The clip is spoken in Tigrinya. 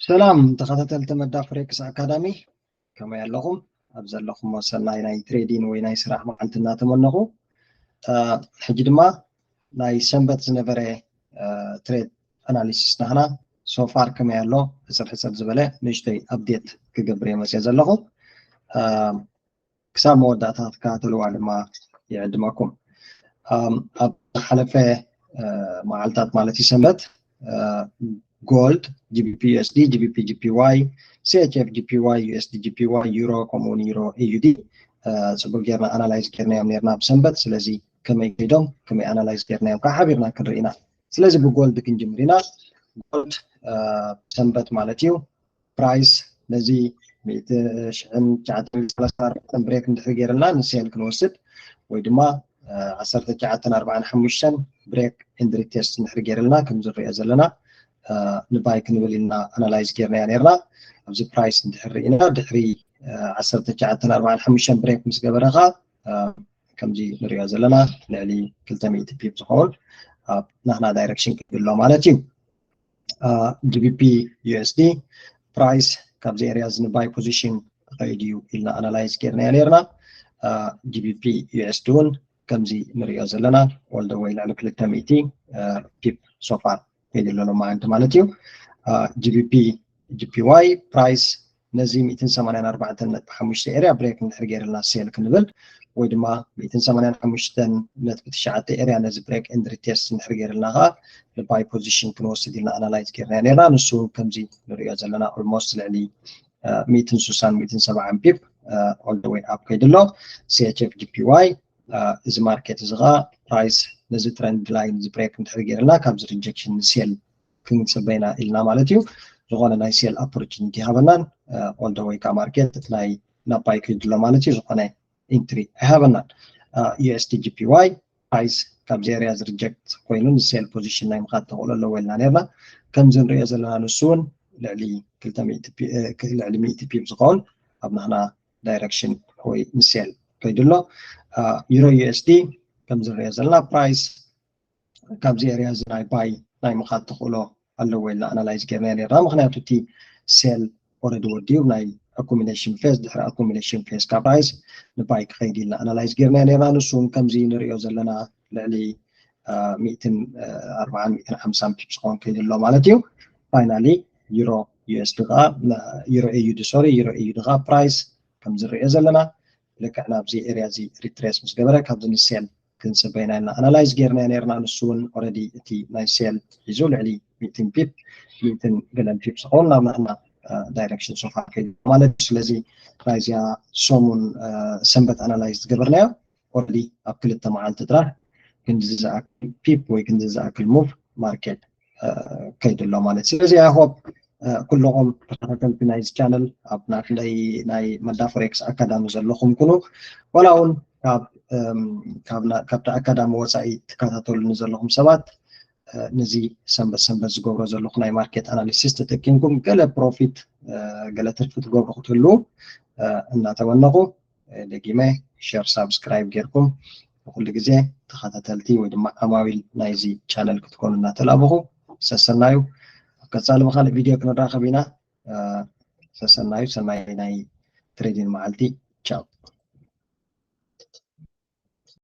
ሰላም ተኸታተልቲ መዳ ፎሬክስ ኣካዳሚ፣ ከመይ ኣለኹም? ኣብ ዘለኹሞ ሰናይ ናይ ትሬዲን ወይ ናይ ስራሕ መዓልቲ እናተመነኹ፣ ሕጂ ድማ ናይ ሰንበት ዝነበረ ትሬድ ኣናሊሲስ ናህና ሶፋር ከመይ ኣሎ ሕፅር ሕፅር ዝበለ ንእሽተይ ኣፕዴት ክገብር እየ መፅየ ዘለኹ። ክሳብ መወዳእታ ክትከታተልዋ ድማ ይዕድመኩም። ኣብ ዝሓለፈ መዓልታት ማለት እዩ ሰንበት፣ ጎልድ፣ ጂቢፒ ዩኤስዲ፣ ጂቢፒ ጂፒዋይ፣ ሲኤችኤፍ ጂፒዋይ፣ ዩኤስዲ ጂፒዋይ፣ ዩሮ፣ ከምኡውን ዩሮ ኤዩዲ፣ ፅቡቅ ጌርና ኣናላይዝ ጌርናዮም ኔርና ብሰንበት። ስለዚ ከመይ ከይዶም፣ ከመይ ኣናላይዝ ጌርናዮም ከዓ ሓቢርና ክንርኢ ኢና። ስለዚ ብጎልድ ክንጅምር ኢና። ጎልድ ሰንበት ማለት እዩ። ፕራይስ ነዚ ሚእቲ ሽሕን ትሽዓተ ሚእትን ሰላሳን ኣርባዕተን ብሬክ እንድሕር ገይርልና ንሴል ክንወስድ ወይ ድማ ዓሰርተ ትሽዓተን ኣርባዓን ሓሙሽተን ብሬክ ኤንድ ሪቴስት እንድሕር ገይርልና ከም ዝረኦ ዘለና ንባይ ክንብል ኢልና ኣናላይዝ ጌርናያ ኔርና። ኣብዚ ፕራይስ እንድሕር ርኢና ድሕሪ ዓሰርተ ትሽዓተን ኣርባዓን ሓሙሽተን ብሬክ ምስ ገበረ ከዓ ከምዚ ንሪኦ ዘለና ልዕሊ ክልተ ሚእቲ ፒፕ ዝኸውን ኣብ ናህና ዳይሬክሽን ክድሎ ማለት እዩ። ጂቢፒ ዩኤስዲ ፕራይስ ካብዚ ኤርያ እዚ ንባይ ፖዚሽን ክኸይድ እዩ ኢልና ኣናላይዝ ጌርናዮ ኔርና። ጂቢፒ ዩኤስዲ እውን ከምዚ ንሪኦ ዘለና ኦል ደ ወይ ልዕሊ ክልተ ሚእቲ ፒፕ ሶፋር ከይዱ ኣሎ ሎማዓንቲ ማለት እዩ። ጂቢፒ ጂፒዋይ ፕራይስ ነዚ ሚእትን ሰማንያን ኣርባዕተን ነጥቢ ሓሙሽተ ኤርያ ብሬክ እንድሕር ገይርልና ሴል ክንብል ወይ ድማ ሚእትን ሰማንያን ሓሙሽተን ነጥቢ ትሽዓተ ኤርያ ነዚ ብሬክ ኤንድ ሪቴስት እንድሕር ገይርልና ከዓ ንባይ ፖዚሽን ክንወስድ ኢልና ኣናላይዝ ጌርና ኔርና። ንሱ እውን ከምዚ ንሪኦ ዘለና ኦልሞስት ልዕሊ ሚእትን ስሳን ሚእትን ሰብዓን ፒፕ ኦል ደ ወይ ኣፕ ከይዱ ኣሎ። ሲኤችኤፍ ጂፒዋይ እዚ ማርኬት እዚ ከዓ ፕራይስ ነዚ ትረንድ ላይን እዚ ብሬክ እንድሕር ገይርልና ካብዚ ሪጀክሽን ንሴል ክንፅበይና ኢልና ማለት እዩ። ዝኾነ ናይ ሴል ኦፖርቹኒቲ ሃበናን ኦል ደ ወይ ከዓ ማርኬት ናይ ናባይ ከይዱ ኣሎ ማለት እዩ። ዝኾነ ኢንትሪ ኣይሃበናን። ዩኤስዲ ጂፒዋይ ፕራይስ ካብዚ ኤርያ ዝሪጀክት ኮይኑ ንሴል ፖዚሽን ናይ ምኻድ ተኽእሎ ኣለዎ ኢልና ኔርና። ከምዚ ንሪኦ ዘለና ንሱ እውን ልዕሊ ክልተ ሚእቲ ፒ- እ፣ ልዕሊ ሚእቲ ፒፕ ዝኸውን ኣብ ናህና ዳይሬክሽን ወይ ንሴል ከይዱ ኣሎ። ዩሮ ዩኤስዲ ከምዚ ንሪኦ ዘለና ፕራይስ ካብዚ ኤርያ እዚ ናይ ባይ ናይ ምኻድ ተኽእሎ ኣለዎ ኢልና ኣናላይዝ ጌርና ኔርና። ምክንያቱ እቲ ሴል ኦረዲ ወዲኡ ናይ ኣኩሚሌሽን ፌዝ፣ ድሕሪ ኣኩሚሌሽን ፌዝ ካብ ፕራይስ ንባይ ክኸይድ ኢልና ኣናላይዝ ጌርና ኔርና። ንሱ እውን ከምዚ ንሪኦ ዘለና ልዕሊ ሚእትን ኣርባዓን ሚእትን ሓምሳን ፒፕ ዝኸውን ከይዱ ኣሎ ማለት እዩ። ፋይናሊ ዩሮ ዩኤስዲ ከዓ ዩሮ ኤዩዲ ሶሪ ዩሮ ኤዩዲ ከዓ ፕራይስ ከም ዝሪኦ ዘለና ልክዕ ናብዚ ኤርያ እዚ ሪትሬስ ምስ ገበረ ካብዚ ንሴል ክንፅበይና ኢልና ኣናላይዝ ጌርና ኔርና። ንሱ እውን ኦረዲ እቲ ናይ ሴል ሒዙ ልዕሊ ሚእትን ፒፕ ሚእትን ገለን ፒፕ ዝኸውን ናብ ናትና ዳይሬክሽን ሶፋር ከይዱ ማለት እዩ። ስለዚ ናይዚኣ ሰሙን ሰንበት ኣናላይዝ ዝገበርናዮ ኦረዲ ኣብ ክልተ መዓልቲ ጥራሕ ክንዲ ዝኣክል ፒፕ ወይ ክንዲ ዝኣክል ሙቭ ማርኬት ከይዱ ኣሎ ማለት። ስለዚ ኣይ ሆፕ ኩልኹም ተኸታተልቲ ናይዚ ቻነል ኣብ ናይ መዳ ፎሬክስ ኣካዳሚ ዘለኹም ኩኑ ዋላ እውን ካብቲ ኣካዳሚ ወፃኢ ትከታተሉኒ ዘለኹም ሰባት ነዚ ሰንበት ሰንበት ዝገብሮ ዘለኹ ናይ ማርኬት ኣናሊሲስ ተጠቂምኩም ገለ ፕሮፊት ገለ ትርፊ ትገብሩ ክትህልዉ እናተመነኹ ደጊመ ሸር ሳብስክራይብ ጌርኩም ንኩሉ ግዜ ተኸታተልቲ ወይ ድማ ዓማዊል ናይዚ ቻነል ክትኮኑ እናተላበኹ ሰሰናዩ። ኣብ ቀፃሊ ብካልእ ቪድዮ ክንራኸብ ኢና። ሰሰናዩ፣ ሰናይ ናይ ትሬዲን መዓልቲ። ቻው።